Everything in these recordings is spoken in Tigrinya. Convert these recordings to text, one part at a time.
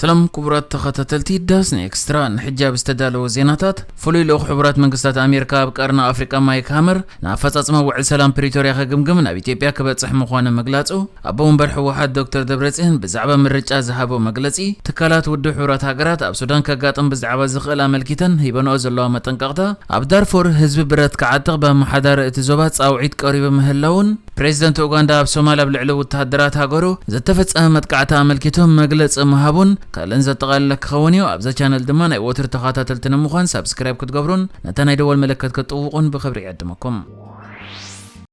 ሰላም ክቡራት ተኸታተልቲ ዳስኒ ኤክስትራ፣ ንሕጂ ኣብ ዝተዳለወ ዜናታት፣ ፍሉይ ልኡኽ ሕቡራት መንግስታት ኣሜሪካ ኣብ ቀርኒ ኣፍሪቃ ማይክ ሃመር ንኣፈጻጽማ ውዕል ሰላም ፕሪቶርያ ክግምግም ናብ ኢትዮጵያ ክበጽሕ ምዃኑ ምግላጹ፣ ኣቦ ወንበር ህወሓት ዶክተር ደብረጽዮን ብዛዕባ ምርጫ ዝሃቦ መግለጺ፣ ትካላት ውድብ ሕቡራት ሃገራት ኣብ ሱዳን ከጋጥም ብዛዕባ ዝኽእል ኣመልኪተን ሂበንኦ ዘለዋ መጠንቀቕታ፣ ኣብ ዳርፎር ህዝቢ ብረት ክዓጥቕ ብኣመሓዳሪ እቲ ዞባ ጻውዒት ቀሪቡ ምህላውን፣ ፕሬዚደንት ኡጋንዳ ኣብ ሶማል ኣብ ልዕሊ ወተሃደራት ሃገሩ ዝተፈጸመ መጥቃዕቲ ኣመልኪቱ መግለጺ ምሃቡን ካልእን ዘጠቓለለ ክኸውን እዩ። ኣብዛ ቻነል ድማ ናይ ወትሩ ተኸታተልቲ ንምዃን ሳብስክራይብ ክትገብሩን ነታ ናይ ደወል መለከት ክትጥውቑን ብኽብሪ ይዕድመኩም።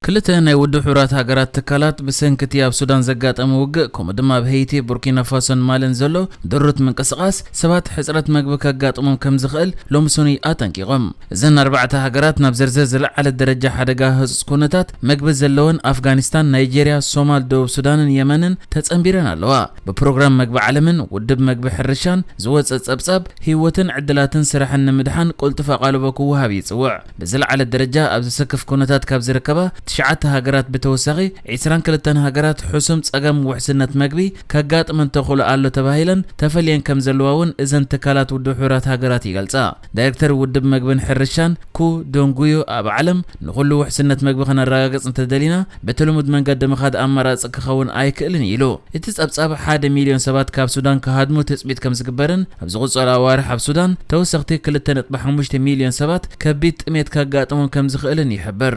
ክልተ ናይ ውድብ ሕቡራት ሃገራት ትካላት ብሰንኪ እቲ ኣብ ሱዳን ዘጋጠመ ውግእ፣ ከምኡ ድማ ኣብ ሄይቲ፣ ቡርኪና ፋሶን ማልን ዘሎ ድሩት ምንቅስቓስ ሰባት ሕጽረት መግቢ ከጋጥሞም ከም ዝኽእል ሎሚ ሰኑይ ኣጠንቂቖም። እዘን ኣርባዕተ ሃገራት ናብ ዝርዝር ዝለዓለ ደረጃ ሓደጋ ህጹጽ ኩነታት መግቢ ዘለወን ኣፍጋኒስታን፣ ናይጄርያ፣ ሶማል፣ ደቡብ ሱዳንን የመንን ተጸንቢረን ኣለዋ። ብፕሮግራም መግቢ ዓለምን ውድብ መግቢ ሕርሻን ዝወጸ ጸብጻብ፣ ህይወትን ዕድላትን ስራሕን ንምድሓን ቅልጡፍ ኣቓልቦ ክወሃብ ይጽውዕ። ብዝለዓለ ደረጃ ኣብ ዘሰክፍ ኩነታት ካብ ዝርከባ ትሽዓተ ሃገራት ብተወሳኺ፣ ዒስራን ክልተን ሃገራት ሕሱም ጸገም ውሕስነት መግቢ ከጋጥመን ተኽእሎ ኣሎ ተባሂለን ተፈልየን ከም ዘለዋ እውን እዘን ትካላት ውድብ ሕቡራት ሃገራት ይገልጻ። ዳይሬክተር ውድብ መግብን ሕርሻን ኩ ዶንጉዩ ኣብ ዓለም ንኹሉ ውሕስነት መግቢ ከነረጋግጽ እንተደሊና፣ በቲ ልሙድ መንገዲ ምኻድ ኣማራጺ ክኸውን ኣይክእልን ኢሉ። እቲ ጸብጻብ ሓደ ሚልዮን ሰባት ካብ ሱዳን ክሃድሙ ትጽቢት ከም ዝግበርን፣ ኣብ ዝቕጸሉ ኣዋርሕ ኣብ ሱዳን ተወሰኽቲ ክልተ ነጥቢ ሓሙሽተ ሚልዮን ሰባት ከቢድ ጥሜት ከጋጥሞም ከም ዝኽእልን ይሕብር።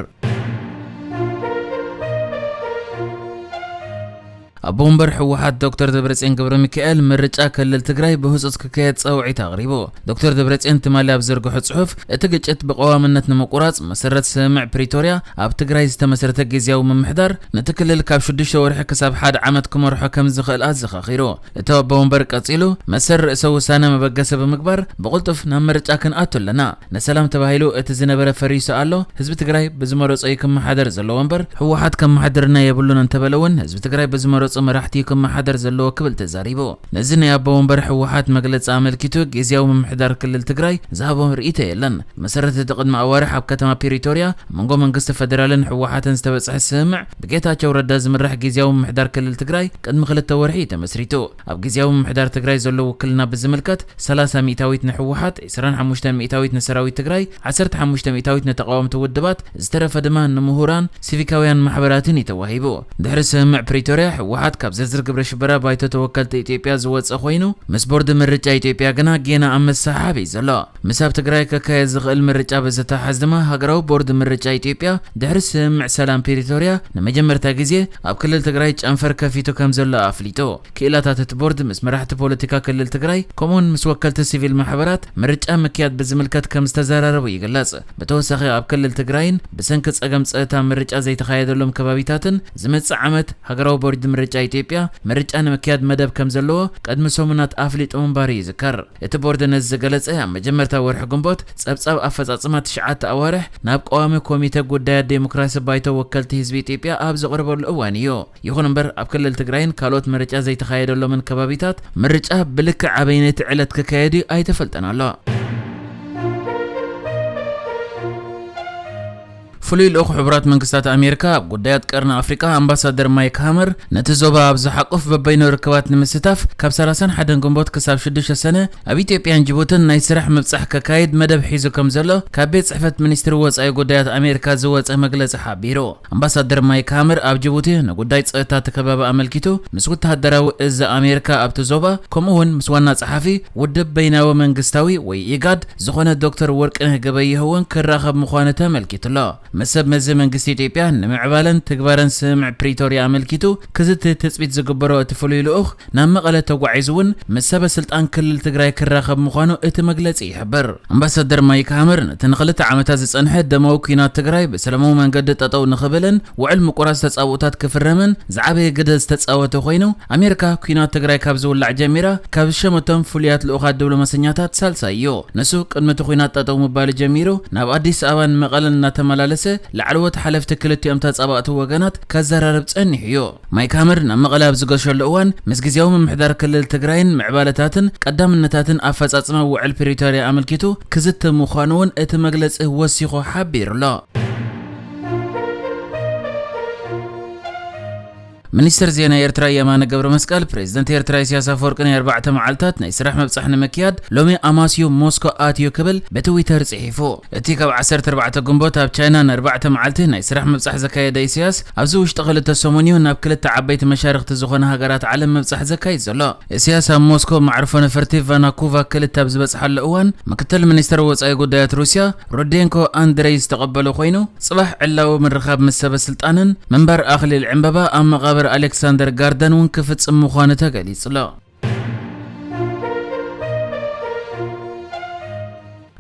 ኣቦ ወንበር ህወሓት ዶክተር ደብረጽዮን ገብረ ሚካኤል ምርጫ ክልል ትግራይ ብህጹጽ ክካየድ ጻውዒት ኣቕሪቡ። ዶክተር ደብረጽዮን ትማሊ ኣብ ዘርግሖ ጽሑፍ፣ እቲ ግጭት ብቐዋምነት ንምቁራጽ መሰረት ስምምዕ ፕሪቶርያ ኣብ ትግራይ ዝተመስረተ ግዝያዊ ምምሕዳር ነቲ ክልል ካብ ሽዱሽተ ወርሒ ክሳብ ሓደ ዓመት ክመርሖ ከም ዝኽእል ኣዘኻኺሩ። እቲ ኣቦ ወንበር ቀጺሉ፣ መሰል ርእሰ ውሳነ መበገሲ ብምግባር ብቕልጡፍ ናብ ምርጫ ክንኣቱ ኣለና። ንሰላም ተባሂሉ እቲ ዝነበረ ፈሪሱ ኣሎ። ህዝቢ ትግራይ ብዝመረጾ እዩ ክመሓደር ዘለዎ እምበር ህወሓት ከመሓድረና የብሉን እንተበለ እውን ህዝቢ ትግራይ ብዝመረጾ መራሕቲ እዩ ክመሓደር ዘለዎ ክብል ተዛሪቡ። ነዚ ናይ ኣቦ ወንበር ህወሓት መግለጺ ኣመልኪቱ ግዝያዊ ምምሕዳር ክልል ትግራይ ዝሃቦ ርእይቶ የለን። ብመሰረት እቲ ቅድሚ ኣዋርሕ ኣብ ከተማ ፕሪቶርያ መንጎ መንግስቲ ፈደራልን ህወሓትን ዝተበጽሐ ስምምዕ ብጌታቸው ረዳ ዝምራሕ ግዝያዊ ምምሕዳር ክልል ትግራይ ቅድሚ ክልተ ወርሒ እዩ ተመስሪቱ። ኣብ ግዝያዊ ምምሕዳር ትግራይ ዘሎ ውክልና ብዝምልከት ሰላሳ ሚእታዊት ንህወሓት፣ ዒስራን ሓሙሽተን ሚእታዊት ንሰራዊት ትግራይ፣ ዓሰርተ ሓሙሽተ ሚእታዊት ንተቓወምቲ ውድባት፣ ዝተረፈ ድማ ንምሁራን፣ ሲቪካውያን ማሕበራትን እዩ ተዋሂቡ። ድሕሪ ስምምዕ ፕሪቶርያ ህወሓት ካብ ዝርዝር ግብረ ሽበራ ባይቶ ተወከልቲ ኢትዮጵያ ዝወፀ ኮይኑ፣ ምስ ቦርድ ምርጫ ኢትዮጵያ ግና ጌና ኣብ መሰሓሓብ እዩ ዘሎ። ምስ ኣብ ትግራይ ክካየድ ዝኽእል ምርጫ ብዝተሓዝ ድማ ሃገራዊ ቦርድ ምርጫ ኢትዮጵያ ድሕሪ ስምምዕ ሰላም ፕሪቶርያ ንመጀመርታ ግዜ ኣብ ክልል ትግራይ ጨንፈር ከፊቱ ከም ዘሎ ኣፍሊጡ። ክኢላታት እቲ ቦርድ ምስ መራሕቲ ፖለቲካ ክልል ትግራይ ከምኡውን ምስ ወከልቲ ሲቪል ማሕበራት ምርጫ ምክያድ ብዝምልከት ከም ዝተዘራረቡ ይግለጽ። ብተወሳኺ ኣብ ክልል ትግራይን ብሰንኪ ጸገም ጸጥታ ምርጫ ዘይተኻየደሎም ከባቢታትን ዝመጽእ ዓመት ሃገራዊ ቦርድ ምርጫ ኢትዮጵያ ምርጫ ንምክያድ መደብ ከም ዘለዎ ቅድሚ ሰሙናት ኣፍሊጡ ምንባሩ ይዝከር። እቲ ቦርድ ነዚ ዝገለጸ ኣብ መጀመርታ ወርሒ ግንቦት ጸብጻብ ኣፈጻጽማ ትሽዓተ ኣዋርሕ ናብ ቀዋሚ ኮሚተ ጉዳያት ዴሞክራሲ ባይቶ ወከልቲ ህዝቢ ኢትዮጵያ ኣብ ዘቕረበሉ እዋን እዩ። ይኹን እምበር ኣብ ክልል ትግራይን ካልኦት ምርጫ ዘይተኻየደሎምን ከባቢታት ምርጫ ብልክዕ ኣበይነይቲ ዕለት ክካየድ እዩ ኣይተፈልጠን ኣሎ። ፍሉይ ልኡኽ ሕቡራት መንግስታት ኣሜሪካ ኣብ ጉዳያት ቀርኒ ኣፍሪቃ ኣምባሳደር ማይክ ሃመር ነቲ ዞባ ኣብ ዝሓቁፍ በበይኑ ርክባት ንምስታፍ ካብ ሰላሳን ሓደን ግንቦት ክሳብ ሽዱሽተ ሰነ ኣብ ኢትዮጵያን ጅቡትን ናይ ስራሕ ምብጻሕ ከካይድ መደብ ሒዙ ከም ዘሎ ካብ ቤት ጽሕፈት ሚኒስትሪ ወጻኢ ጉዳያት ኣሜሪካ ዝወጸ መግለጺ ሓቢሩ። ኣምባሳደር ማይክ ሃመር ኣብ ጅቡቲ ንጉዳይ ጸጥታ እቲ ከባቢ ኣመልኪቱ ምስ ወተሃደራዊ እዚ ኣሜሪካ ኣብቲ ዞባ ከምኡ እውን ምስ ዋና ጸሓፊ ውድብ በይናዊ መንግስታዊ ወይ ኢጋድ ዝኾነ ዶክተር ወርቅነህ ገበየሁ እውን ክራኸብ ምዃኑ ተመልኪቱ ኣሎ። ምስ ሰብ መዚ መንግስቲ ኢትዮጵያ ንምዕባለን ትግባረን ስምምዕ ፕሪቶርያ ኣመልኪቱ ክዝቲ ትጽቢት ዝግበሮ እቲ ፍሉይ ልኡኽ ናብ መቐለ ተጓዒዙ እውን ምስ ሰበ ስልጣን ክልል ትግራይ ክራኸብ ምዃኑ እቲ መግለጺ ይሕብር። ኣምባሳደር ማይክ ሃመር ነቲ ንኽልተ ዓመታት ዝጸንሐ ደማዊ ኲናት ትግራይ ብሰላማዊ መንገዲ ጠጠው ንኽብልን ውዕል ምቁራጽ ተጻብኦታት ክፍረምን ዝዓበየ ግደ ዝተጻወተ ኮይኑ፣ ኣሜሪካ ኲናት ትግራይ ካብ ዝውላዕ ጀሚራ ካብ ዝሸመቶም ፍሉያት ልኡኻት ዲፕሎማሰኛታት ሳልሳይ እዩ። ንሱ ቅድሚ እቲ ኲናት ጠጠው ምባሉ ጀሚሩ ናብ ኣዲስ ኣበባን መቐለን እናተመላለሰ ላዕለዎት ሓለፍቲ ክልቲኦም ተጻባእቲ ወገናት ከዘራርብ ጸኒሑ እዩ። ማይክ ሃመር ናብ መቐለ ኣብ ዝገሸሉ እዋን ምስ ግዝያዊ ምምሕዳር ክልል ትግራይን ምዕባለታትን ቀዳምነታትን ኣፈጻጽማ ውዕል ፕሪቶርያ ኣመልኪቱ ክዝተ ምዃኑ እውን እቲ መግለጺ ወሲኹ ሓቢሩ ኣሎ። ሚኒስትር ዜና ኤርትራ የማነ ገብረ መስቀል፣ ፕሬዝደንት ኤርትራ ኢሳያስ ኣፈወርቂ ናይ ኣርባዕተ መዓልታት ናይ ስራሕ ምብጻሕ ንምክያድ ሎሚ ኣማስዩ ሞስኮ ኣትዩ ክብል ብትዊተር ጽሒፉ። እቲ ካብ ዓሰርተ ኣርባዕተ ግንቦት ኣብ ቻይና ንኣርባዕተ መዓልቲ ናይ ስራሕ ምብጻሕ ዘካየደ ኢሳያስ፣ ኣብዚ ውሽጢ ክልተ ሰሙን እዩ ናብ ክልተ ዓበይቲ መሻርኽቲ ዝኾነ ሃገራት ዓለም ምብጻሕ ዘካይድ ዘሎ። ኢሳያስ ኣብ ሞስኮ መዕርፎ ነፈርቲ ቫናኩቫ ክልተ ኣብ ዝበጽሓሉ እዋን፣ ምክትል ሚኒስተር ወጻኢ ጉዳያት ሩስያ ሩዴንኮ ኣንድሬይ ዝተቐበሎ ኮይኑ፣ ጽባሕ ዕላዊ ምርኻብ ምስ ሰበ ስልጣንን ምንባር ኣኽሊል ዕምበባ ኣብ መቓብር ኣሌክሳንደር ጋርደን እውን ክፍጽም ምዃኑ ተገሊጹ ኣሎ።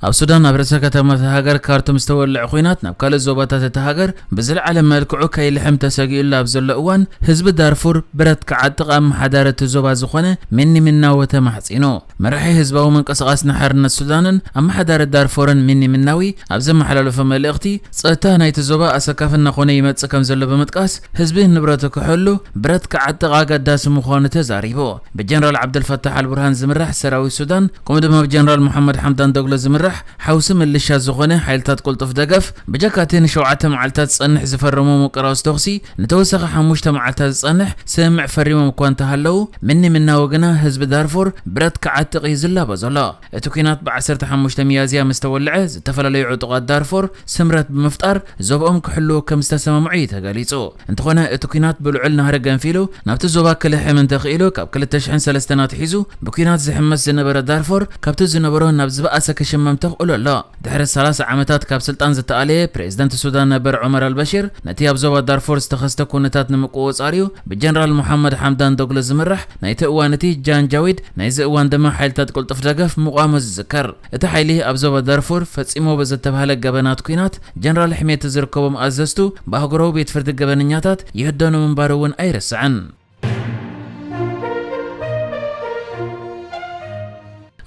ኣብ ሱዳን፣ ኣብ ርእሰ ከተማ እታ ሃገር ካርቱም ዝተወልዐ ኲናት ናብ ካልእ ዞባታት እታ ሃገር ብዝለዓለ መልክዑ ከይልሕም ተሰጊኡሉ ኣብ ዘሎ እዋን፣ ህዝቢ ዳርፉር ብረት ክዓጥቕ ኣመሓዳሪ እቲ ዞባ ዝኾነ ሚኒ ሚናወ ተማሕጺኑ። መራሒ ህዝባዊ ምንቅስቓስ ንሓርነት ሱዳንን ኣመሓዳሪ ዳርፎርን ሚኒ ሚናዊ ኣብ ዘመሓላለፎ መልእኽቲ፣ ጸጥታ ናይቲ ዞባ ኣሰካፊ እናኾነ ይመጽእ ከም ዘሎ ብምጥቃስ፣ ህዝቢ ንብረቱ ክሕሉ ብረት ክዓጥቕ ኣገዳሲ ምዃኑ ተዛሪቡ። ብጀነራል ዓብደልፈታሕ ኣልቡርሃን ዝምራሕ ሰራዊት ሱዳን፣ ከምኡ ድማ ብጀነራል መሓመድ ሓምዳን ዶግሎ ዝምራሕ ሓውሲ ምልሻ ዝኾነ ሓይልታት ቅልጡፍ ደገፍ፣ ብጀካ እቲ ንሸውዓተ መዓልታት ዝጸንሕ ዝፈረሞ ምቁራጽ ተኹሲ፣ ንተወሳኺ ሓሙሽተ መዓልታት ዝጸንሕ ስምምዕ ፈሪሞም እኳ እንተሃለዉ፣ ሚኒ ሚናዊ ግና ህዝቢ ዳርፎር ብረት ክዓጥቕ እዩ ዝላቦ ዘሎ። እቲ ኲናት ብ ዓሰርተ ሓሙሽተ ሚያዝያ ምስ ተወልዐ፣ ዝተፈላለዩ ዕጡቓት ዳርፎር ስምረት ብምፍጣር ዞባኦም ክሕልዉ ከም ዝተሰማምዑ እዩ ተገሊጹ። እንተኾነ፣ እቲ ኲናት ብልዑል ናህሪ ገንፊሉ ናብቲ ዞባ ክልሕም እንተኽኢሉ፣ ካብ ክልተ ሽሕን ሰለስተን ኣትሒዙ ብኲናት ዝሕመስ ዝነበረ ዳርፎር፣ ካብቲ ዝነበሮ ናብ ዝበኣሰ ክሽመም ተኽእሎ ኣሎ። ድሕሪ ሰላሳ ዓመታት ካብ ስልጣን ዝተኣለየ ፕሬዝደንት ሱዳን ነበር ዑመር ኣልበሺር፣ ነቲ ኣብ ዞባ ዳርፎር ዝተኸስተ ኩነታት ንምቁጽጻር እዩ ብጀነራል ሙሓመድ ሓምዳን ዶግሎ ዝምራሕ ናይቲ እዋን እቲ ጃንጃዊድ፣ ናይዚ እዋን ድማ ሓይልታት ቅልጡፍ ደገፍ ምቋሙ ዝዝከር። እቲ ሓይሊ ኣብ ዞባ ዳርፉር ፈጺሞ ብዝተባህለ ገበናት ኲናት፣ ጀነራል ሕሜቲ ዝርከቦም ኣዘዝቱ ብኣህጉራዊ ቤት ፍርዲ ገበነኛታት ይህደኑ ምንባሩ እውን ኣይርስዕን።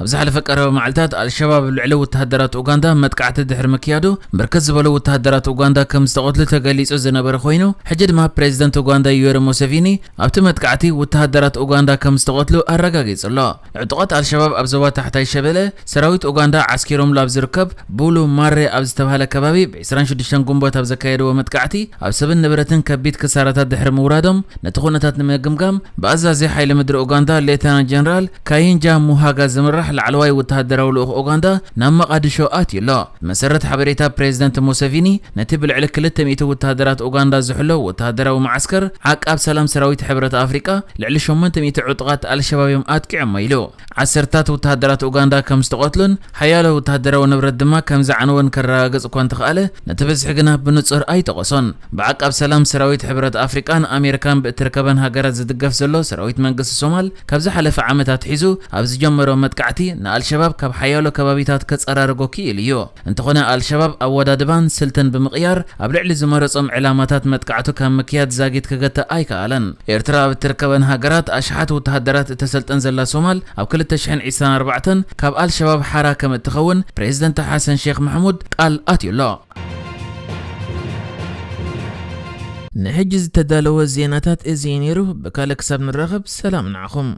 ኣብ ዝሓለፈ ቀረባ መዓልታት፣ ኣልሸባብ ኣብ ልዕሊ ወተሃደራት ኡጋንዳ መጥቃዕቲ ድሕሪ ምክያዱ፣ ብርክት ዝበሉ ወተሃደራት ኡጋንዳ ከም ዝተቐትሉ ተገሊጹ ዝነበረ ኮይኑ፣ ሕጂ ድማ ፕሬዚደንት ኡጋንዳ ዩወሪ ሙሴቪኒ ኣብቲ መጥቃዕቲ ወተሃደራት ኡጋንዳ ከም ዝተቐትሉ ኣረጋጊጹ ኣሎ። ዕጡቓት ኣልሸባብ ኣብ ዞባ ታሕታይ ሸበሌ፣ ሰራዊት ኡጋንዳ ዓስኪሮምሉ ኣብ ዝርከብ ቡሉ ማሬ ኣብ ዝተባህለ ከባቢ፣ ብ ዕስራን ሽዱሽተን ግንቦት ኣብ ዘካየድዎ መጥቃዕቲ፣ ኣብ ሰብን ንብረትን ከቢድ ክሳራታት ድሕሪ ምውራዶም፣ ነቲ ኩነታት ንምግምጋም፣ ብኣዛዚ ሓይሊ ምድሪ ኡጋንዳ፣ ሌተናንት ጀነራል ካይንጃ ሙሃጋ ዝምራሕ ላዕለዋይ ወተሃደራዊ ልኡኽ ኡጋንዳ ናብ መቓድሾ ኣትዩ ኣሎ። ብመሰረት ሓበሬታ ፕሬዚደንት ሙሴቪኒ፣ ነቲ ብልዕሊ ክልተ ሚእቲ ወተሃደራት ኡጋንዳ ዝሕሎ ወተሃደራዊ መዓስከር፣ ዓቃብ ሰላም ሰራዊት ሕብረት ኣፍሪቃ፣ ልዕሊ ሸሞንተ ሚእቲ ዕጡቓት ኣልሸባብ እዮም ኣጥቂዖሞ ኢሉ። ዓሰርታት ወተሃደራት ኡጋንዳ ከም ዝተቐትሉን ሓያሎ ወተሃደራዊ ንብረት ድማ ከም ዝዓነወን ከረጋግጽ እኳ እንተኸኣለ፣ ነቲ ብዝሒ ግና ብንጹር ኣይጠቐሶን። ብዓቃብ ሰላም ሰራዊት ሕብረት ኣፍሪቃን ኣሜሪካን ብእትርከበን ሃገራት ዝድገፍ ዘሎ ሰራዊት መንግስቲ ሶማል፣ ካብ ዝሓለፈ ዓመት ኣትሒዙ ኣብ ዝጀመሮ መጥቃዕቲ ንኣልሸባብ ካብ ሓያሎ ከባቢታት ከጸራርጎ ክኢሉ እዩ። እንተኾነ፣ ኣልሸባብ ኣወዳድባን ስልትን ብምቕያር፣ ኣብ ልዕሊ ዝመረጾም ዕላማታት መጥቃዕቱ ካብ ምክያድ ዛጊት ክገትእ ኣይከኣለን። ኤርትራ ኣብ እትርከበን ሃገራት ኣሽሓት ወተሃደራት እተሰልጥን ዘላ ሶማል፣ ኣብ ክልተ ሽሕን ዕስራን ኣርባዕተን ካብ ኣልሸባብ ሓራ ከም እትኸውን ፕሬዚደንት ሓሰን ሼክ መሕሙድ ቃል ኣትዩ ኣሎ። ንሕጂ ዝተዳለወ ዜናታት እዚ እዩ ነይሩ። ብካልእ ክሳብ ንራኸብ፣ ሰላም ንዓኹም።